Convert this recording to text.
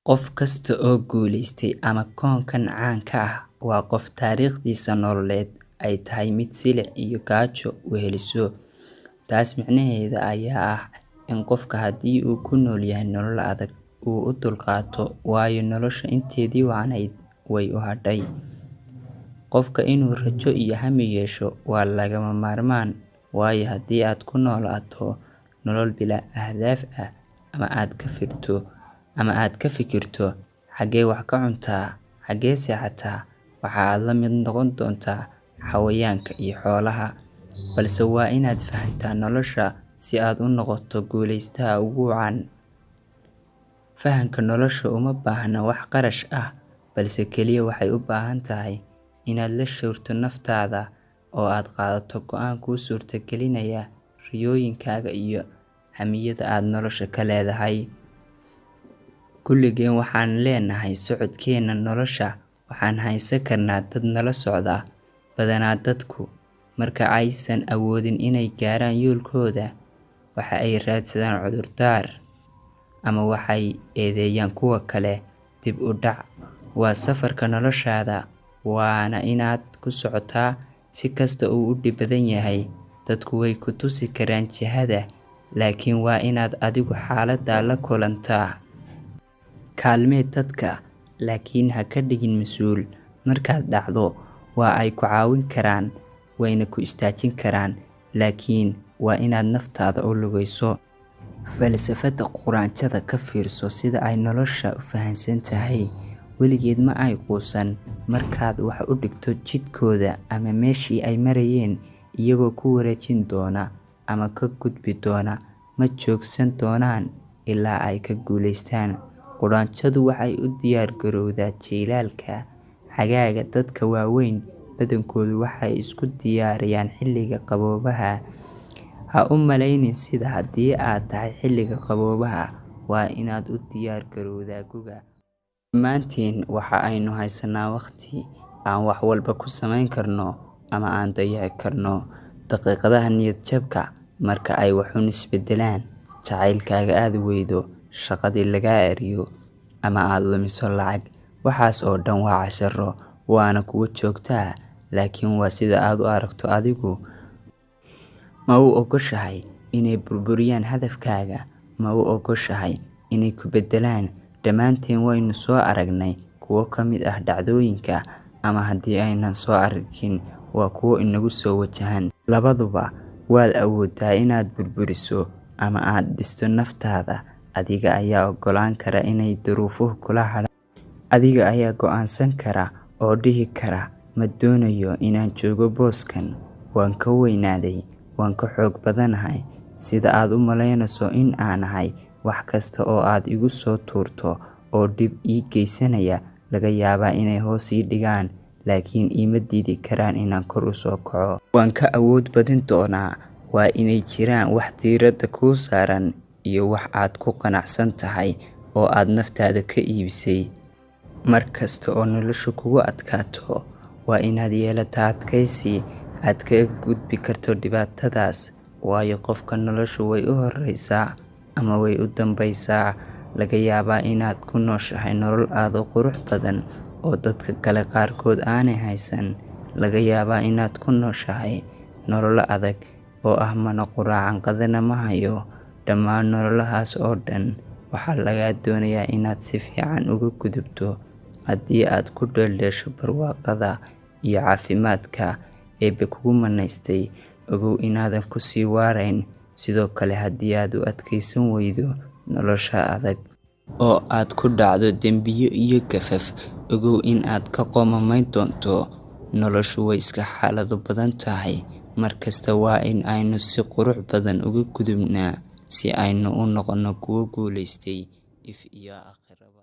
Qof kasta oo guulaystay ama koonkan caan ka ah waa qof taariikhdiisa nololeed ay tahay mid silic iyo gaajo weheliso. Taas micnaheeda ayaa ah in qofka haddii uu ku noolyahay nolol adag uu u dulqaato, waayo nolosha inteedii wacnayd way u hadhay. Qofka inuu rajo iyo hami yeesho waa lagama maarmaan, waayo haddii aad ku noolaato nolol bilaa ahdaaf ah ama aad ka fikirto xagee wax ka cuntaa, xagee seexataa, waxa aad la mid noqon doontaa xayawaanka iyo xoolaha. Balse waa inaad fahantaa nolosha si aad u noqoto guulaystaha ugu wacan. Fahanka nolosha uma baahna wax qarash ah, balse kaliya waxay u baahan tahay inaad la shawrto naftaada oo aad qaadato go'aan kuu suurtagelinaya riyooyinkaaga iyo hamiyada aad nolosha ka leedahay. Kulligeen waxaan leenahay socodkeena nolosha, waxaan haysan karnaa dad nala socda. Badanaa dadku marka aysan awoodin inay gaaraan yoolkooda, waxa ay raadsadaan cudurdaar ama waxay eedeeyaan kuwa kale. Dib u dhac waa safarka noloshaada, waana inaad ku socotaa si kasta oo uu u dhib badan yahay. Dadku way ku tusi karaan jihada, laakiin waa inaad adigu xaaladda la kulantaa. Kaalmee dadka, laakiin ha ka dhigin mas'uul. Markaad dhacdo, waa ay ku caawin karaan, wayna ku istaajin karaan, laakiin waa inaad naftaada u lugayso. Falsafada quraanjada. Ka fiirso sida ay nolosha u fahansan tahay. Weligeed ma ay quusan. Markaad wax u dhigto jidkooda ama meeshii ay marayeen, iyagoo ku wareejin doona ama ka gudbi doona, ma joogsan doonaan ilaa ay ka guulaystaan. Quraanjadu waxay u diyaar garowdaa jiilaalka, xagaaga. Dadka waaweyn badankoodu waxay isku diyaariyaan xilliga qaboobaha. Ha u malaynin sida haddii aad tahay xilliga qaboobaha, waa inaad u diyaar garowdaa guga. Dhammaanteen waxa aynu haysanaa waqti aan wax walba ku samayn karno ama aan dayici karno. Daqiiqadaha niyad-jabka, marka ay waxuun isbeddelaan, jacaylkaaga aad weydo, shaqadii lagaa eryo, ama aad lumiso lacag, waxaas oo dhan waa casharro, waana kuwo joogto ah, laakiin waa sida aad u aragto adigu. Ma u oggoshahay inay burburiyaan hadafkaaga? Ma u oggoshahay inay ku beddelaan? Dhammaanteen waynu soo aragnay kuwo ka mid ah dhacdooyinka, ama haddii aynaan soo arkin, waa kuwo inagu soo wajahan. Labaduba waad awooddaa inaad burburiso ama aad dhisto naftaada. Adiga ayaa oggolaan kara inay duruufuhu kula hadhaan. Adiga ayaa go'aansan kara oo dhihi kara, ma doonayo inaan joogo booskan, waan ka weynaaday, waan ka xoog badanahay sida aad u malaynayso in aan ahay. Wax kasta oo aad igu soo tuurto oo dhib ii geysanaya, laga yaabaa inay hoos ii dhigaan, laakiin iima diidi karaan inaan kor u soo kaco. Waan ka awood badin doonaa. Waa inay jiraan wax diiradda kuu saaran iyo wax aad ku qanacsan tahay oo aad naftaada ka iibisay. Mar kasta oo noloshu kugu adkaato, waa inaad yeelataa adkaysi aad kaga gudbi karto dhibaatadaas, waayo qofka noloshu way u horreysaa ama way u dambaysaa. Laga yaabaa inaad ku nooshahay nolol aad u qurux badan oo dadka kale qaarkood aanay haysan. Laga yaabaa inaad ku nooshahay nolol adag oo ah mana quraacan, qadana ma hayo. Dhammaan nololahaas oo dhan waxaa lagaa doonayaa inaad si fiican uga gudubto. Haddii aad ku dheeldheesho barwaaqada iyo caafimaadka Eebbe kugu manaystay, ogow inaadan ku sii waarayn. Sidoo kale, haddii aad u adkaysan weydo nolosha adag oo aad ku dhacdo dembiyo iyo gafaf, ogow in aad ka qoomamayn doonto. Noloshu way iska xaalado badan tahay. Mar kasta waa in aynu si qurux badan uga gudubnaa si aynu u noqono kuwo guulaystay if iyo aakhiraba.